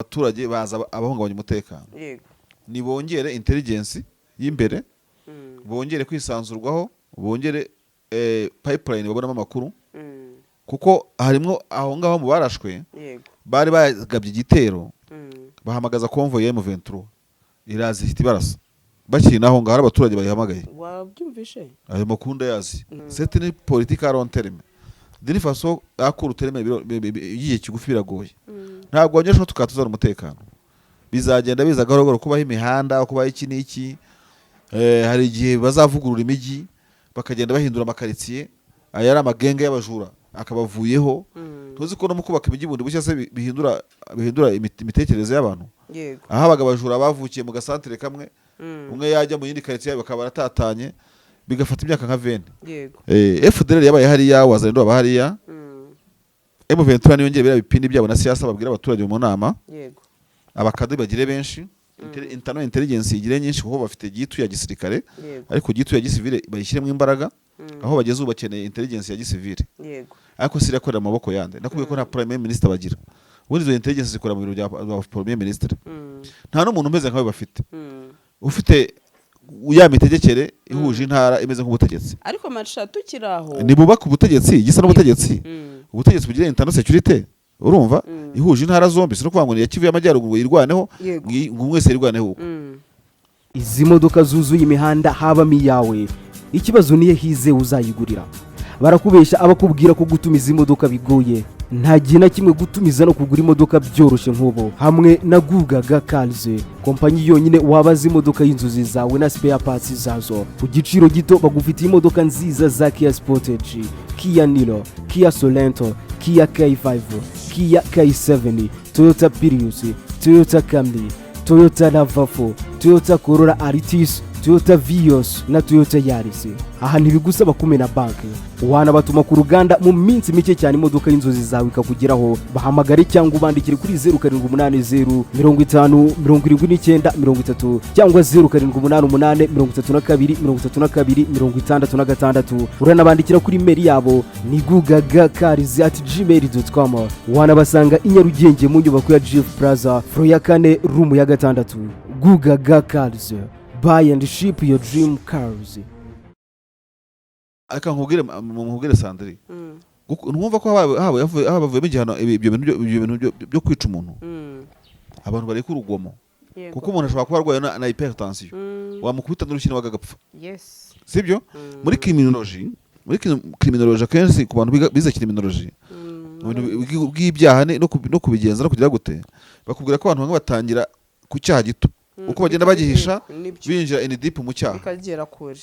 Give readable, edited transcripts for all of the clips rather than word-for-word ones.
Abaturage baza abahungabanya umutekano. Nibongere intelligence y'imbere, bongere kwisanzurwaho, bongere pipeline babonamo amakuru, kuko harimwo aho ngaho mu barashwe bari bagabye igitero, bahamagaza convoy ya M23, iraza ihita ibarasa bakiri naho ngaho hari abaturage bayihamagaye. Wabyumvishe? Ayo makuru ndayazi. C'est une politique à long terme, d'une façon à court terme y'igihe kigufi biragoye. Ntabwo abanyeshuri tukaba tuzana umutekano, bizagenda biza gahoro gahoro, kubaho imihanda, kubaho iki n'iki. Hari igihe bazavugurura imijyi, bakagenda bahindura amakaritsiye, aya ari amagenge y'abajura akabavuyeho. Tuzi ko no mu kubaka imijyi bundi bushya se bihindura imitekerereze y'abantu. Aho habaga abajura bavukiye mu gasantere kamwe, umwe yajya mu yindi karitsiye bakaba baratatanye, bigafata imyaka nka 20. FDLR yabaye hariya, Wazalendo baba hariya. M23 niyongere biriya bipindi byabo na siyasa babwira abaturage mu nama. Abakade bagire benshi, internal intelligence igire nyinshi, kuko bafite gitu ya gisirikare, ariko gitu ya gisivile bayishyiremo imbaraga. Aho bageze ubu bakeneye intelligence ya gisivile. Ariko si irakorera mu maboko yande? Nakubwiye ko nta premier minister bagira. Ubundi izo intelligence zikora mu biro bya premier minister. Nta n'umuntu umeze nkawe bafite, ufite ya mitegekere ihuje intara imeze nk'ubutegetsi. Ariko marisha, tukiri aho, Nibubaka ubutegetsi gisa n'ubutegetsi, ubutegetsi bugira internal security, urumva, ihuje intara zombi. Si no kuvuga ngo ni iya Kivu y'Amajyaruguru ngo yirwaneho, ngo mwese yirwaneho uko. Izi modoka zuzuye imihanda habamo iyawe? Ikibazo niyo hize uzayigurira. Barakubeshya abakubwira ko gutumiza imodoka bigoye. Nta gihe na kimwe gutumiza no kugura imodoka byoroshye nk'ubu hamwe na Gugaga Cars, kompanyi yonyine wabaza imodoka y'inzozi zawe na spare parts zazo ku giciro gito. Bagufitiye imodoka nziza za Kia Sportage, Kia Niro, Kia Sorento, Kia K5, Kia K7, Toyota Prius, Toyota Camry, Toyota RAV4, Toyota Corolla Altis, Toyota Vios na Toyota Yaris. Aha ntibigusaba kumena banki, wanabatuma ku ruganda, mu minsi mike cyane imodoka y'inzozi zawe ikakugeraho. Bahamagare cyangwa ubandikire kuri 0780507930 cyangwa 0788323266. Uranabandikira kuri email yabo ni gugagacars@gmail.com. Wanabasanga i Nyarugenge mu nyubako ya Jifu Plaza, floor ya kane, room ya gatandatu. Gugaga Cars, buy and ship your dream cars. Reka nkubwire, Sandrine. Ntumva ko havuyemo igihano ibyo bintu byo kwica umuntu? Abantu bareka urugomo, kuko umuntu ashobora kuba arwaye na hypertension, wamukubita n'urushyi nawe agapfa. Sibyo? Muri criminology akenshi ku bantu bize criminology, mu bintu bw'ibyaha no kubigenza no kugira gute, bakubwira ko abantu bamwe batangira ku cyaha gito, uko bagenda bagihisha, binjira in deep mu cyaha. Bikagera kure.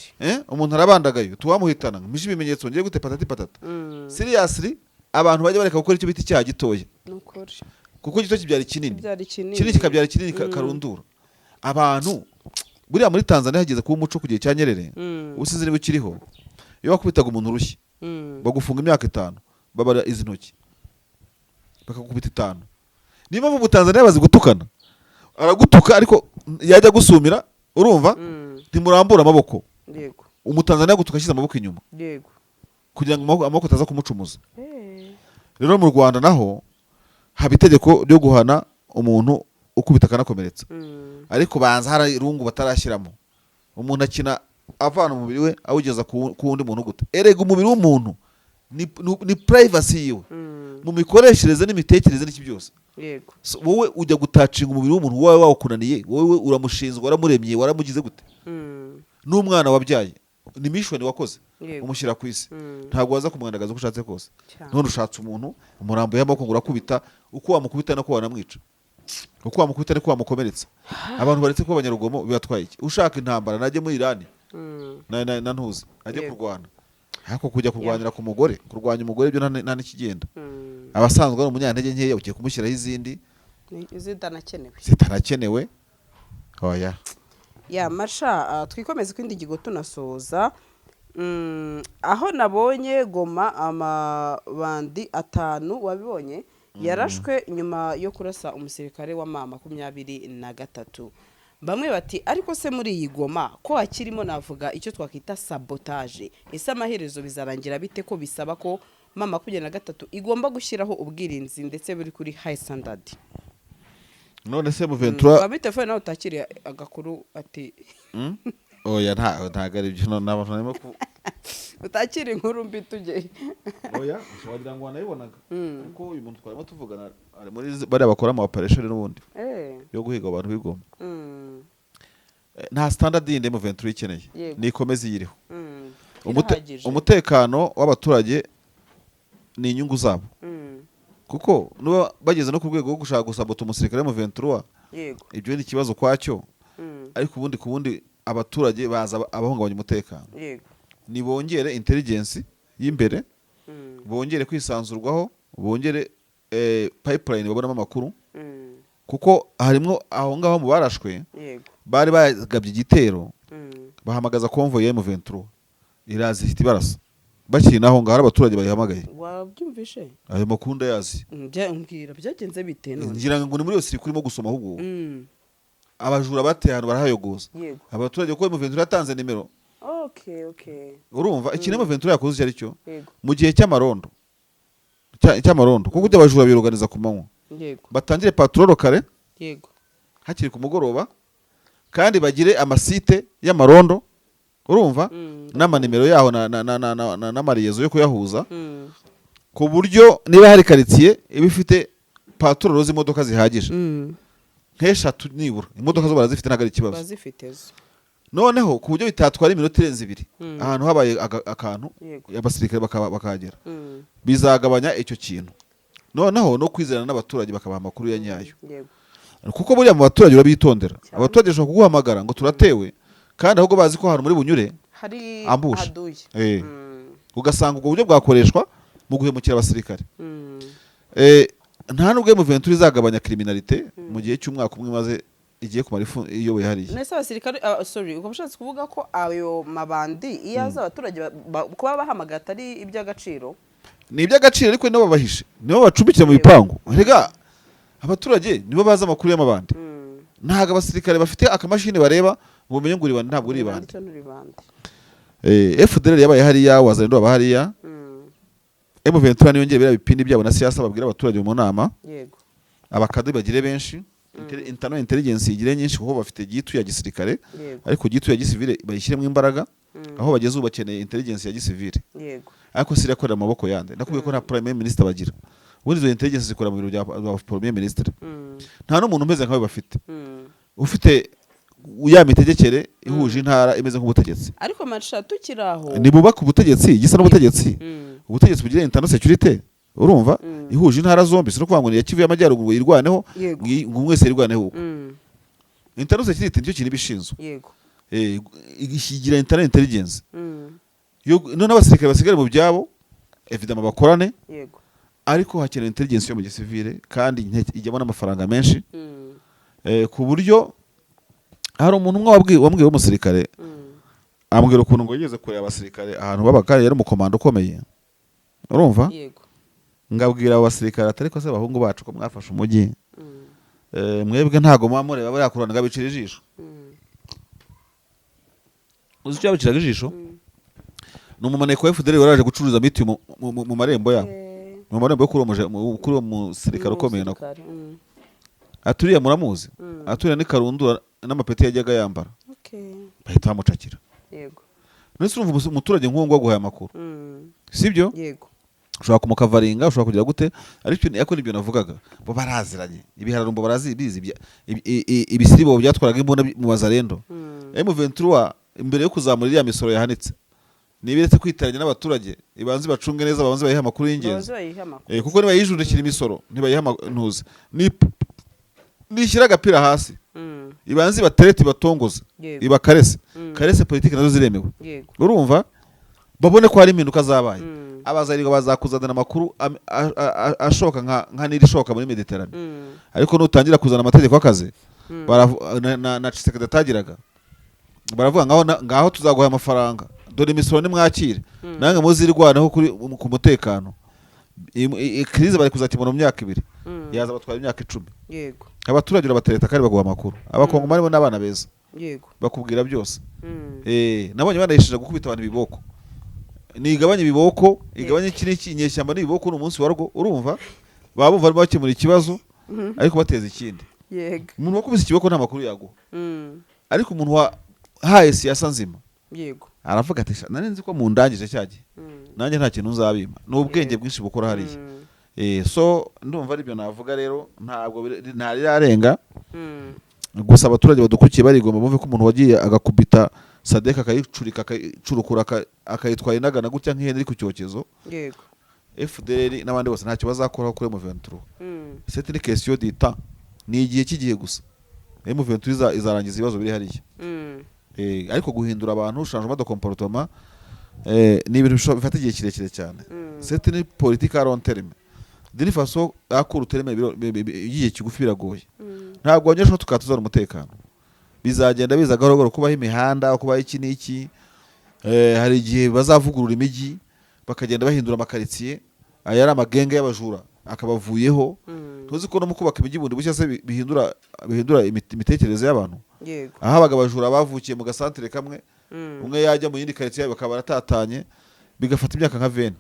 Umuntu arabandagaye, tuwamuhitana, mpishe ibimenyetso, ngiye gute, patati patata. Seriously, abantu bajya bareka gukora icyo bita icyaha gitoya, Ni ukuri. kuko gito kibyara ikinini, Kibyara ikinini. Kinini kikabyara kinini, karundura. Abantu buriya muri Tanzania hageze kuba umuco ku gihe cya Nyerere, ubu sinzi niba ukiriho, iyo wakubitaga umuntu urushyi, bagufunga imyaka 5, babara izi ntoki bakagukubita 5. Niyo mpamvu mu Tanzania bazi gutukana, aragutuka ariko yajya gusumira, urumva, ntimurambura amaboko. Umutanzania agutuka ashyize amaboko inyuma kugira ngo amaboko ataza kumucumuza. Rero mu Rwanda naho haba itegeko ryo guhana umuntu ukubita akanakomeretsa, ariko banza hari irungu batarashyiramo. Umuntu akina avana umubiri we awugeza ku wundi muntu gute? Erega umubiri w'umuntu ni privacy yiwe mu mikoreshereze n'imitekerereze n'iki byose. So, wowe ujya gutouchinga umubiri w'umuntu wowe wawukunaniye, wowe uramushinzwe, waramuremye, waramugize gute? N'umwana wabyaye ni mission wakoze, umushyira ku isi, ntabwo waza kumwandagaza uko ushatse kose. None ushatse umuntu umurambo y'amaboko ngo urakubita, uko wamukubita nako wanamwica, uko wamukubita niko wamukomeretsa. Abantu baretse kuba abanyarugomo. Bibatwaye iki? Ushaka intambara najye muri Irani na ntuzi ajye kurwana, ariko kujya kurwanira ku mugore, kurwanya umugore byo nta n'ikigenda. Abasanzwe ari umunyantege nkeya, ugiye kumushyiraho izindi Zitanakenewe. zitanakenewe, oya. Ya marsha, twikomeze ku yindi ngingo tunasoza. Aho nabonye Goma amabandi atanu, wabibonye, yarashwe nyuma yo kurasa umusirikare wa M23. Bamwe bati: "Ariko se muri iyi Goma ko hakirimo navuga icyo twakwita sabotage, ese amaherezo bizarangira bite, ko bisaba ko M23 igomba gushyiraho ubwirinzi ndetse buri kuri high standard?" None se M23 Waba telefone nawe utakiriye agakuru ati Oya, ntago ari byo, none abantu barimo ku Utakira inkuru mbi tujye. Oya, wagira ngo wanayibonaga, kuko uyu muntu twarimo tuvugana ari muri bariya bakora ama operation n'ubundi yo guhiga abantu b'igoma. Nta standard yindi M23 ikeneye. Nikomeze iyiriho. Irahagije. Umutekano w'abaturage ni inyungu zabo, kuko nuba bageze no ku rwego rwo gushaka gusabota umusirikare mu M23, ibyo ni ikibazo kwacyo. Ariko ubundi ku bundi abaturage baza abahungabanya umutekano. Nibongere intelligence y'imbere, bongere kwisanzurwaho, bongere pipeline babonamo amakuru, kuko harimo aho ngaho mu barashwe bari bagabye igitero, bahamagaza convoy ya M23, iraza ihita ibarasa bakiri naho ngaho, hari abaturage bayihamagaye. Wabyumvishe? Ayo makuru ndayazi. Mbwira byagenze bite none? Ngira ngo ni muri yose urimo gusoma ahubwo. Abajura bateye ahantu barahayogoza abaturage, kuko M23 yatanze nimero. Urumva ikintu M23 yakoze icyo ari cyo? Mu gihe cy'amarondo cy'amarondo, kuko ujya abajura biruganiza ku manywa, batangire patrol kare, hakiri ku mugoroba, kandi bagire amasite y'amarondo, urumva, n'amanimero yaho n'amariyezo yo kuyahuza, ku buryo niba hari karitsiye iba ifite patrol z'imodoka zihagije, nk'eshatu nibura. Imodoka zo barazifite, ntabwo ari ikibazo. Bazifite zo. Noneho ku buryo bitatwara iminota irenze 2 ahantu habaye akantu, abasirikare bakahagera. Bizagabanya icyo kintu, noneho no kwizerana n'abaturage, bakabaha amakuru ya nyayo, kuko buriya mu baturage urabitondera. Abaturage bashobora kuguhamagara ngo turatewe, kandi ahubwo bazi ko ahantu muri bunyure hari ambush. Haduye. Ugasanga ubwo buryo bwakoreshwa mu guhemukira abasirikare. Nta nubwo M23 izagabanya criminalité mu gihe cy'umwaka umwe imaze, igiye kumara iyoboye hariya. Nese abasirikare, sorry, ubwo ushatse kuvuga ko ayo mabandi iyo aza abaturage kuba bahamagaye atari iby'agaciro? Ni iby'agaciro, ariko nibo babahishe, nibo bacumbikira mu bipangu. Rega abaturage nibo bazi amakuru y'amabandi. Ntabwo abasirikare bafite akamashini bareba ngo umenye ngo uribande, ntabwo uribande. Cyo nturibande. FDLR yabaye hariya, Wazalendo baba hariya. M23 niyongere biriya bipindi byabo na siyasa babwira abaturage mu nama. Abakade bagire benshi, internal intelligence igire nyinshi, kuko bafite gitu ya gisirikare, ariko gitu ya gisivile bayishyiremo imbaraga. Aho bageze ubu bakeneye intelligence ya gisivile. Ariko si irakorera mu maboko yande? Nakubwiye ko nta prime minister bagira. Ubundi izo intelligence zikora mu biro bya premier minister. Nta n'umuntu umeze nkawe bafite, ufite ya mitegekere ihuje intara imeze nk'ubutegetsi. Ariko marisha, tukiri aho, Nibubaka ubutegetsi gisa n'ubutegetsi, ubutegetsi bugira internal security, urumva, ihuje intara zombi. Si no kuvuga ngo ni iya Kivu y'Amajyaruguru ngo yirwaneho, ngo mwese yirwaneho uko. Internal security nicyo kintu iba ishinzwe. Igira internal intelligence. None abasirikare basigare mu byabo, évidemment bakorane, ariko hakenewe intelligence yo mu gisivile, kandi ijyamo n'amafaranga menshi, ku buryo hari umuntu umwe wambwiye w'umusirikare, ambwira ukuntu ngo yigeze kureba abasirikare ahantu babaga, yari umukomando ukomeye, urumva, ngabwira abo basirikare ati: "Ariko se abahungu bacu, ko mwafashe umujyi, mwebwe ntago muba mureba buriya kurana?" Ngabicira ijisho. Uzi icyo yabiciraga ijisho? Ni umumaneko wa FDL waraje gucuruza miti mu marembo yabo, mu marembo yo kuri uwo musirikare ukomeye nako. Umusirikare. Aturiya muramuzi, aturiya ni Karundura n'amapeti yajyaga yambara. Bahita bamucakira. None se urumva umuturage nk'uwo nguwo aguhaye amakuru, sibyo? Yego. Ushobora kumukavaringa, ushobora kugira gute, ariko nibyo navugaga, bo baraziranye, ibihararumbo barazi, bizi ibisiribo byatwaraga imbunda mu Bazarendo. M23 imbere yo kuzamura iriya misoro yahanitse, nibiretse kwitaranya n'abaturage, ibanze bacunge neza, babanze bayihe amakuru y'ingenzi. Babanze bayihe amakuru. Kuko nibayijundikira imisoro, ntibayiha ntuzi nishyira agapira hasi, ibanze ibaterete, ibatongoze, ibakarese, karese politiki nazo ziremewe. Urumva, babone ko hari impinduka zabaye. Abazarirwa bazakuzanira amakuru ashoka nka Nili ishoka muri Mediterane. Ariko nutangira kuzana amategeko y'akazi, na Tshisekedi atagiraga, baravuga ngaho ngaho tuzaguha amafaranga, dore imisoro nimwakire, namwe muzirwaneho ku mutekano. Crise bari kuzakemura mu myaka 2, yaza batwara imyaka 10. Abaturage urabatereta kandi baguha amakuru. Abakongomani bo n'abana beza, bakubwira byose. Nabonye banayishije gukubita abantu ibiboko. Nigabanye ibiboko, igabanye iki n'iki, inyeshyamba n'ibiboko ni umunsi warwo. Urumva baba bumva barimo bakemura ikibazo, ariko bateza ikindi. Umuntu wakubise ikiboko nta makuru yaguha, ariko umuntu wahaye siyasa nzima aravuga ati: "Sha, nari nzi ko mundangije cya gihe, nanjye nta kintu nzabima." Ni ubwenge bwinshi bukora hariya. So ndumva aribyo navuga rero, ntabwo ntarirarenga. Gusa abaturage badukurikiye barigomba bumve ko umuntu wagiye agakubita SADC, akayicurika, akayicurukura, akayitwara inagana gutya nk'ihene iri ku cyokezo, FDLR n'abandi bose ntacyo bazakoraho kuri M23. C'est une question du temps, ni igihe cy'igihe gusa. M23 izarangiza ibibazo biri hariya. Ariko guhindura abantu, changement de comportement, ni ibintu bifata igihe kirekire cyane. C'est une politique à long terme. D'une façon à court terme, igihe kigufi biragoye. Ntabwo abanyeshuri tukaba tuzana umutekano, bizagenda biza gahoro gahoro, kubaho imihanda, kubaho iki n'iki. Hari igihe bazavugurura imijyi, bakagenda bahindura amakaritsiye, aya ari amagenge y'abajura akabavuyeho. Tuzi ko no mu kubaka imijyi bundi bushya se bihindura imitekerereze y'abantu. Aho habaga abajura bavukiye mu gasantere kamwe, umwe yajya mu yindi karitsiye bakaba baratatanye, bigafata imyaka nka 20.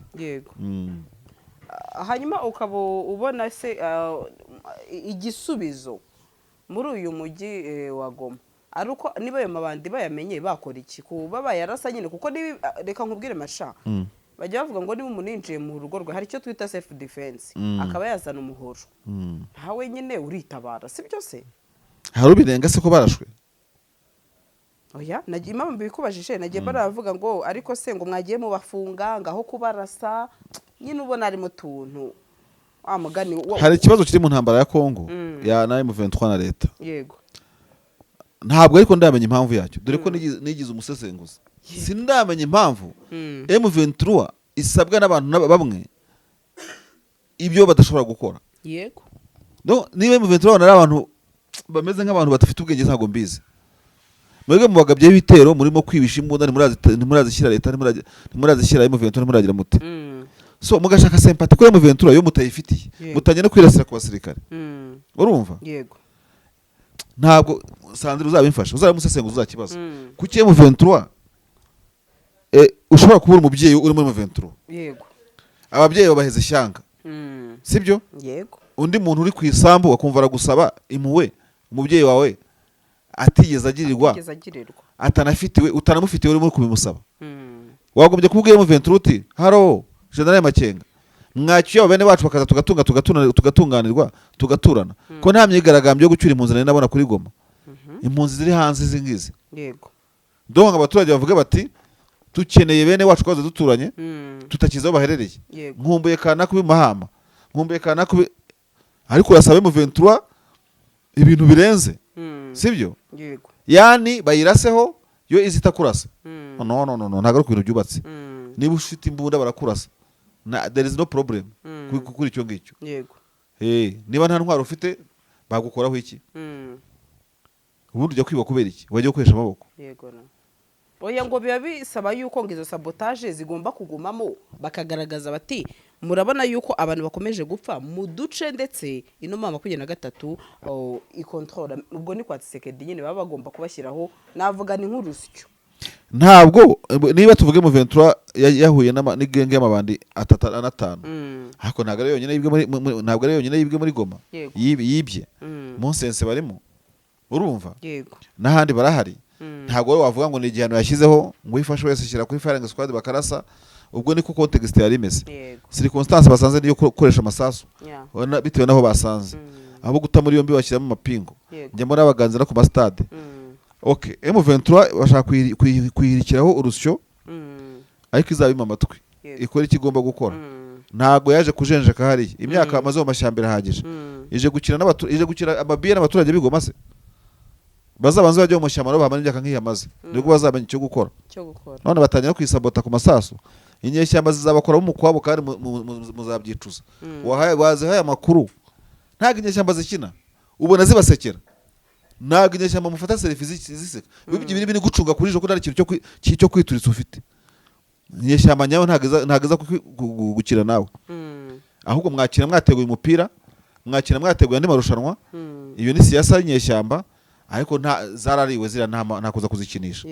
Hanyuma ukaba ubona se igisubizo muri uyu mujyi wa Goma ari uko niba ayo mabandi bayamenye bakora iki? Kuba bayarasa nyine, kuko niba, reka nkubwire masha, bajya bavuga ngo niba umuntu yinjiye mu rugo rwe, hari icyo twita self defense, akaba yazana umuhoro, ntawe nyine uritabara, si byo se? Hari ubirenga se ko barashwe? Oya, nagiye impamvu mbikubajije, nagiye baravuga ngo ariko se ngo mwagiye mubafunga ngaho kubarasa nyine, ubona ari mu tuntu wa mugani Hari ikibazo kiri mu ntambara ya Kongo ya na M23 na leta. Ntabwo ariko ndamenya impamvu yacyo, dore ko nigize umusesenguzi, sindamenya impamvu M23 isabwa n'abantu bamwe ibyo badashobora gukora. No, niba M23 babona ari abantu bameze nk'abantu badafite ubwenge, ntabwo mbizi. Mwebwe mubagabyeho ibitero, murimo kwibisha imbunda, ntimurazishyira leta, ntimurazishyira M23, ntimuragira muti so mugashaka sympathie kuri M23 yo mutayifitiye, mutangiye no kwirasira ku basirikare. Urumva? Yego. Ntabwo Sandrine uzabimfasha, uzabimusesenguza, uzakibaza kuki M23, ushobora kubura umubyeyi uri muri M23, ababyeyi babaheza ishyanga, sibyo? Yego. Undi muntu uri ku isambu akumva aragusaba impuhwe, umubyeyi wawe atigeze agirirwa, atigeze agirirwa, atanafitiwe, utanamufitiwe, urimo kubimusaba. Wagombye kubwira M23 uti: "Haro General Makenga, mwacyuye abo bene bacu bakaza tugatunga, tugatunganirwa, tugaturana, ko nta myigaragambyo yo gucyura impunzi nari nabona kuri Goma, impunzi ziri hanze izi ngizi." Donc abaturage bavuge bati: "Dukeneye bene wacu twaze duturanye, tutakizi aho baherereye. Nkumbuye kana kubi Mahama, nkumbuye kana kubi." Ariko urasaba M23 ibintu birenze, sibyo? Yego. Yani bayiraseho yo izita kurasa. No, no, no, no, ntabwo ari ku bintu byubatse. Niba ufite imbunda barakurasa na there is no problem kuri icyo ngicyo. Niba nta ntwaro ufite bagukoraho iki? Ubundi ujya kwiba kubera iki? Wajya gukoresha amaboko. Yego, no. Oya, ngo biba bisaba yuko ngo izo sabotage zigomba kugumamo, bakagaragaza bati: "Murabona yuko abantu bakomeje gupfa mu duce ndetse ino M23 ikontorora." Ubwo ni kwa Tshisekedi nyine, baba bagomba kubashyiraho, navuga ni nk'urusyo. Ntabwo niba tuvuge M23 yahuye n'igenge y'amabandi atatu n'atanu, ariko ntabwo ari yonyine yibwe muri ntabwo ari yonyine yibwe muri Goma. Yibye Munsense barimo, urumva? Yego. N'ahandi barahari. Ntabwo wowe wavuga ngo ni igihano yashyizeho ngo uyifashe wese shyira kuri firing squad bakarasa. Ubwo niko context yari imeze, circonstance basanze niyo gukoresha amasasu. Bitewe n'aho basanze, abo guta muri yombi bashyiramo amapingu. Njya mbona baganzira ku masitade. Okay, M23 bashaka kuyihirikiraho urusyo, ariko izabima amatwi, ikora icyo igomba gukora. Ntabwo yaje kujenjeka hariya, imyaka bamaze mu mashyamba irahagije. Ije gukina ije gukina amabiye n'abaturage b'Igoma se? Bazabanze bajye mu mashyamba nabo bahamara imyaka nk'iyi amaze, nibwo bazamenya icyo gukora. Cyo gukora. None batangira kwisabota ku masasu, inyeshyamba zizabakoramo umukwabo kandi muzabyicuza. Wazihaye amakuru. Ntabwo inyeshyamba zikina, ubona zibasekera. Ntabwo inyeshyamba mufata selfie ziseka. Ibyo biri gucunga kuri ejo ko nta kintu cyo kwituritsa ufite. Inyeshyamba nyayo ntabwo iza gukina nawe. Ahubwo mwakina mwateguye umupira, mwakina mwateguye andi marushanwa. Iyo ni siyasa y'inyeshyamba, ariko nta zarariwe ziriya, nta kuza kuzikinisha.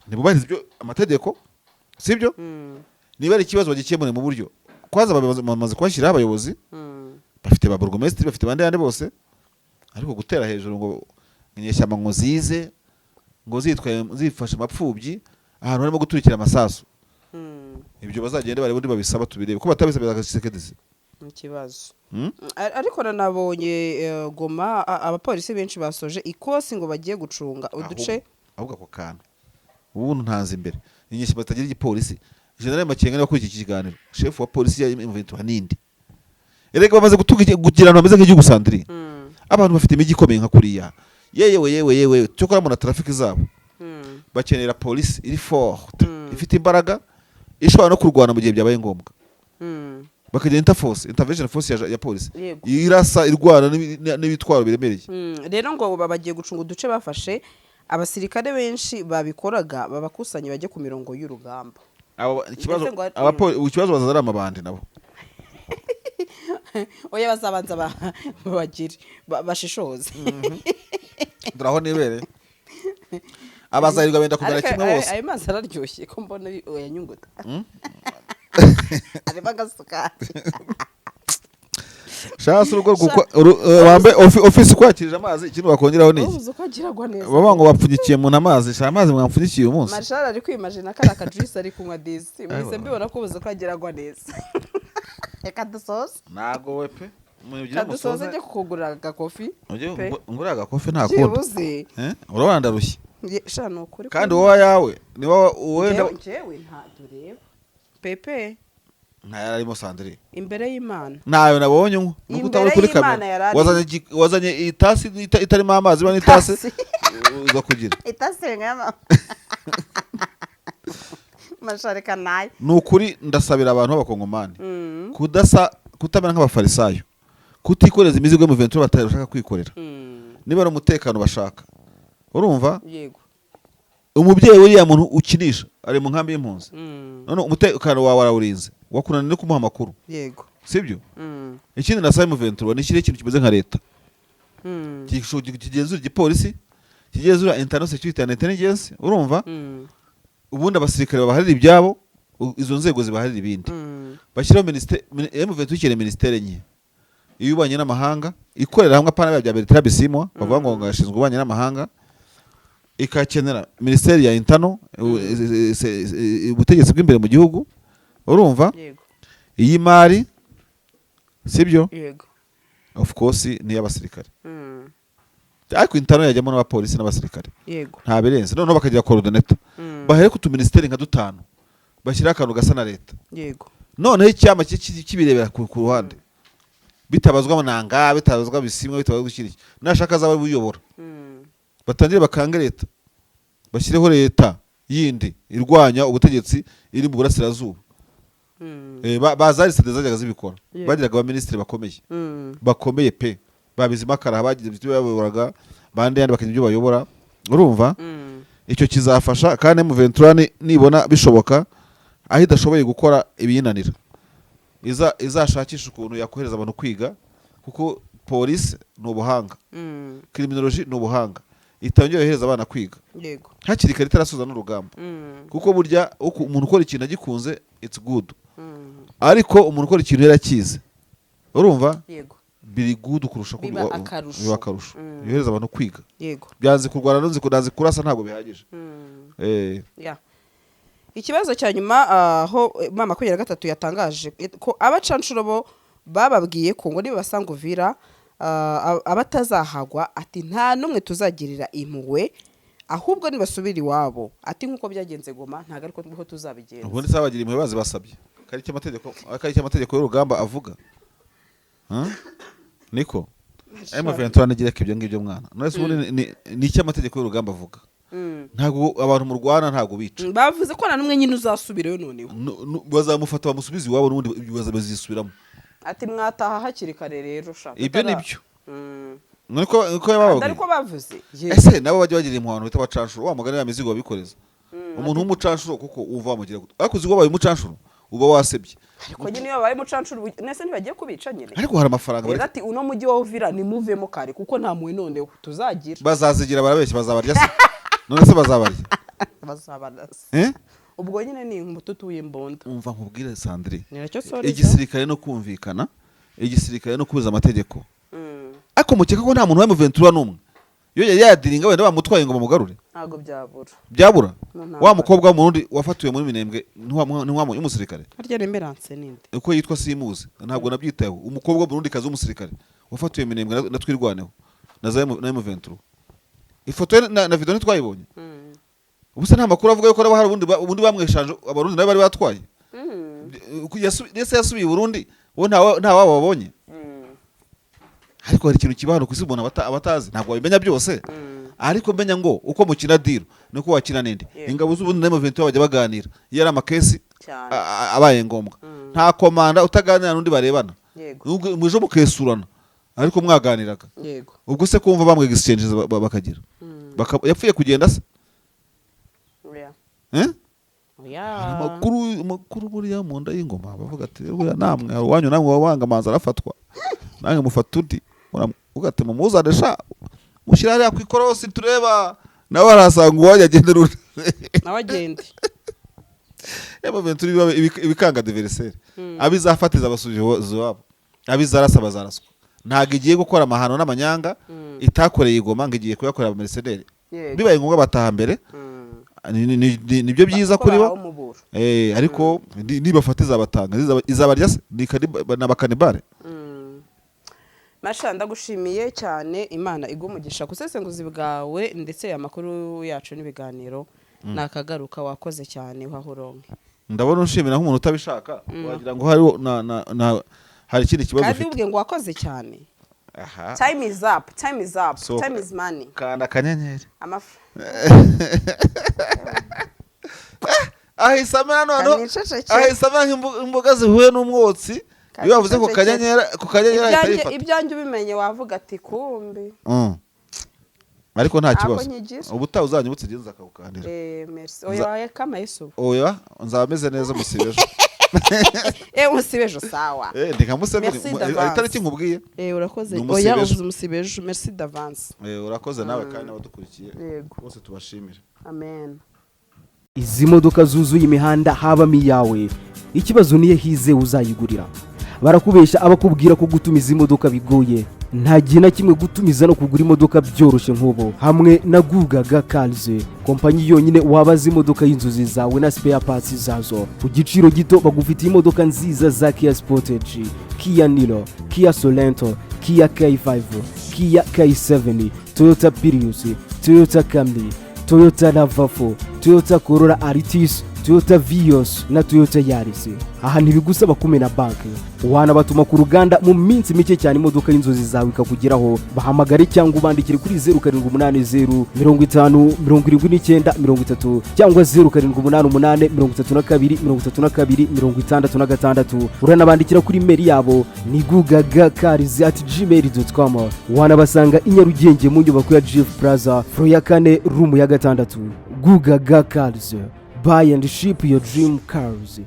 Ntibubahirize ibyo amategeko, sibyo? Niba ari ikibazo bagikemure mu buryo kwanza bamaze kubashyiraho abayobozi, bafite ba burugumesitiri, bafite abandi bandi bose. Ariko gutera hejuru ngo inyeshyamba ngo zize ngo zitwaye zifashe amapfubyi ahantu harimo guturikira amasasu, ibyo bazagende barebe undi babisaba, tubirebe ko batabisabira Tshisekedi se. Ni ikibazo. Hmm? Ariko nanabonye Goma abapolisi benshi basoje ikosi ngo bagiye gucunga uduce. Ahubwo ako kantu ubu ntanze imbere inyeshyamba zitagira igipolisi. General Makenga niba kuri iki kiganiro, chef wa polisi ya M23 ninde? Erega bamaze gutuga kugira ahantu hameze nk'igihugu, Sandrine. Abantu bafite imijyi ikomeye nka kuriya, yewe yewe yewe, cyokora mu na traffic zabo, bakenera polisi iri forte, ifite imbaraga, ishobora no kurwana mu gihe byabaye ngombwa, bakagira interforce, intervention force ya polisi irasa, irwana n'ibitwaro biremereye. Rero ngo bagiye gucunga uduce bafashe, abasirikare benshi babikoraga babakusanye bajye ku mirongo y'urugamba. Ikibazo Ndetse ngo ikibazo bazaza ari amabandi nabo. Oya, bazabanza bagire bashishoze. Dore aho nibereye, abazahirwa benda kumera Ariko kimwe bose. Ayo mazi araryoshye ko mbona oya nyunguta arimo agasukari. Shasi urugo wambaye ofisi kwakirije amazi, ikintu bakongeraho ni iki? Ubuze uko agiragwa neza. Baba ngo bapfunyikiye umuntu amazi. Sha, amazi mwamfunyikiye uyu munsi. Mashara ari kwimajina kariya akajuice ari kunywa disi mbese. Aiwa. Mbibona ko ubuze uko agiragwa neza. Reka dusoze. Ntago we pe. Mugire Reka dusoze. musoze. Njye kukugurira agakofi Ujye pe. Ngurira agakofi, nta kundi. Byibuze. Eh, urabona ndarushye. Sha, ni ukuri. Kandi wowe ayawe ni wowe wenda. Njyewe nta dureba pepe. Nta yararimo, Sandrine. Imbere y'Imana. Ntayo nabonye unywa nuko utabona Imbere kuri y'Imana kamera. yari arimo. Wazanye itasi itarimo amazi, iba n'itasi Itasi. uza kugira Itasi nk'ama mashareka nayo. Ni ukuri, ndasabira abantu b'abakongomani kudasa, kutamera nk'abafarisayo, kutikoreza imizigo yo mu ventura batashaka kwikorera. Niba ari umutekano bashaka, urumva, Yego. umubyeyi w'uriya muntu ukinisha ari mu nkambi y'impunzi. None umutekano wawe arawurinze, wakunaniye no kumuha amakuru? Sibyo? Ikindi nasaba mu ventura ni ikiriho ikintu kimeze nka leta kigenzura igipolisi, kigenzura internal security and intelligence, urumva? Ubundi abasirikare babaharira ibyabo, izo nzego zibaharira ibindi. Bashyiraho minisiteri. M23 ikeneye minisiteri enye: iy'ububanyi n'amahanga ikorera hamwe, apana bya Bertrand Bisimwa bavuga ngo gashinzwe ububanyi n'amahanga. Ikakenera minisiteri ya internal, ubutegetsi bw'imbere mu gihugu, urumva? Yego. Iy'imari, sibyo? Yego. Of course n'iy'abasirikare. Ariko internal yajyamo n'abapolisi n'abasirikare. Nta birenze. Noneho bakagira coordinator. Bahere ku tuminisiteri nka dutanu, bashyiraho akantu gasa na leta. Noneho icyama kibirebera ku ruhande, bitabazwa nanga, bitabazwa Bisimwa, bitabazwa ikindi, nashaka azaba uyobora. Batangire bakange leta, bashyireho leta yindi irwanya ubutegetsi iri mu burasirazuba. Ba za Aristide zajyaga zibikora. Bagiraga abaminisitiri bakomeye, bakomeye pe, babizimakara bagize ibyo bayoboraga, bandi yandi bakagira ibyo bayobora, urumva? Icyo kizafasha. Kandi M23 nibona bishoboka, aho idashoboye gukora ibiyinanira, izashakisha ukuntu yakohereza abantu kwiga, kuko polisi ni ubuhanga, criminology ni ubuhanga, itangire yohereza abana kwiga hakiri kare, itarasoza n'urugamba. Kuko burya umuntu ukora ikintu agikunze, it's good. Ariko umuntu ukora ikintu yarakize, urumva, biri good kurusha Biba akarusho. Biba akarusho. Yohereza abantu kwiga. Byanze kurwana nzi kunazi kurasa ntabwo bihagije. Ya. Ikibazo cya nyuma, aho mama 23 yatangaje ko abacanshuro bo bababwiye ko ngo nibasanga Uvira abatazahagwa, ati nta n'umwe tuzagirira impuhwe, ahubwo nibasubira iwabo, ati nk'uko byagenze Goma ntabwo ariko niho tuzabigenza. Ubundi se bagira impuhwe bazibasabye? Kari icyo amategeko y'urugamba avuga. Huh? Niko M23 ntigira ibyo ngibyo, mwana. None se ubundi ni icyo amategeko y'urugamba avuga? Ntabwo abantu murwana, ntabwo bica. Bavuze ko nta n'umwe nyine uzasubirayo noneho. Bazamufata bamusubize iwabo, n'ubundi ibyo bazisubiramo. Ati mwataha hakiri kare rero sha. Ibyo ni byo. Niko Kandi yabababwiye. Ariko bavuze. Ese nabo bajya bagira impuhwe bita abacanshuro, wa mugani ya mizigo babikoreza umuntu w'umucanshuro, kuko uva wamugira gute? Ariko uzi ko wabaye umucanshuro uba wasebye. Ariko nyine iyo babaye umucanshuro nese ntibagiye kubica nyine? Ariko hari amafaranga Rero bari ati uno mujyi wa Uvira nimuvemo kare, kuko nta mpuhwe noneho tuzagira. Bazazigira, barabeshya. Bazabarya se? None se bazabarya? Bazabarasa. Eh? Ubwo nyine ni umututu w'imbunda. Umva nkubwire, Sandrine. Ni nacyo soreza. Igisirikare no kumvikana, igisirikare no kubuza amategeko. Ariko mukeka ko nta muntu wa M23 n'umwe iyo yari yadiringa wenda bamutwaye ngo bamugarure? Ntabwo byabura. Byabura? Mu ntambara. Wa mukobwa w'Umurundi wafatiwe muri Minembwe, y'umusirikare. Harya Remerance ninde? Uko yitwa simuzi, ntabwo nabyitayeho. Umukobwa w'Umurundi kazi w'umusirikare wafatiwe Minembwe na Twirwaneho na za na M23, ifoto ye na video ntitwayibonye? Ubu se nta makuru avuga yuko haba hari ubundi bamweshanje Abarundi nabo bari batwaye? Ese yasubiye i Burundi, bo nta wabo babonye? Ariko hari ikintu kiba hano ku isi umuntu abatazi, ntabwo wabimenya byose. Ariko menya ngo uko mukina deal niko wakina n'indi. Ingabo z'Uburundi na M23 bajya baganira iyo ari amakesi abaye ngombwa. Nta komanda utaganira n'undi barebana. Nubwo muje mukesurana, ariko mwaganiraga. Ubwo se kumva bamwe exchange bakagira yapfuye kugenda se? Oya. Eh? Oya. Amakuru buriya mu nda y'ingoma bavuga ati: "Buriya namwe hari uwanyu, namwe wabanga amazi arafatwa, namwe mufata undi." Uvuga ati: "Mumuzane sha, mushyire hariya ku ikorosi tureba nawe arahasanga uwanyu agendera undi." Nawe agende. M23 ibikanga adversaire, abizafatiza abasubije iwabo, abizarasa bazaraswa. Ntabwo igiye gukora amahano n'amanyanga itakoreye igoma ngo igiye kuyakorera abamercenaires. Bibaye ngombwa bataha mbere. Nibyo byiza Kuko kuri bo. bahawe umuburo. Ariko nibafata izabatanga, izabarya se? Ni abakanibare. Masha, ndagushimiye cyane, Imana iguhe umugisha ku busesenguzi bwawe, ndetse amakuru yacu n'ibiganiro nakagaruka. Wakoze cyane, uhahuronke. Ndabona unshimira nk'umuntu utabishaka, wagira ngo hari na hari ikindi kibazo Kandi ufite. ubwe ngo wakoze cyane. Aha. Time is up, time is up. So- Time is money. Kanda akanyenyeri. Amafu. Ahise amera noneho. Kanicecekere. Ahise amera nk'imboga zihuye n'umwotsi iyo bavuze ku Kanicecekere. kanyenyeri, ku kanyenyeri ahita Ibyanjye yifata. Ibyanjye ubimenye wavuga ati: "Kumbi." Ariko nta Ntabwo kibazo. nyigira. Ubutaha uzanyibutse igihe nzakawukandira. Merci. Oya, waye kama Yesu. Oya, nzaba meze neza musibe ejo. Musibe ejo, sawa. Ndi nka Museveni. Merci Hari d'avance. itariki nkubwiye. Urakoze. Ni umusibe Oya. ejo. Uvuze umusibe ejo, merci d'avance. Urakoze nawe kandi n'abadukurikiye Yego. bose tubashimire. Amen. Izi modoka zuzuye imihanda habamo iyawe? Ikibazo niyo hizewe uzayigurira. Barakubeshya abakubwira ko gutumiza imodoka bigoye. Nta gihe na kimwe gutumiza no kugura imodoka byoroshye nk'ubu hamwe na Gugaga Cars, kompanyi yonyine wabaza imodoka y'inzozi zawe na spare parts zazo ku giciro gito. Bagufitiye imodoka nziza za Kia Sportage, Kia Niro, Kia Sorento, Kia K5, Kia K7, Toyota Prius, Toyota Camry, Toyota RAV4, Toyota Corolla Altis, Toyota Vios na Toyota Yaris. Aha ntibigusaba kumena banki, wanabatuma ku ruganda mu minsi mike cyane imodoka y'inzozi zawe ikakugeraho. Bahamagare cyangwa ubandikire kuri 0780507930 cyangwa 0788323266. Uranabandikira kuri email yabo ni gugagacars@gmail.com. Wanabasanga i Nyarugenge mu nyubako ya GF Plaza, floor ya kane, room ya gatandatu. Gugaga Cars, buy and ship your dream cars.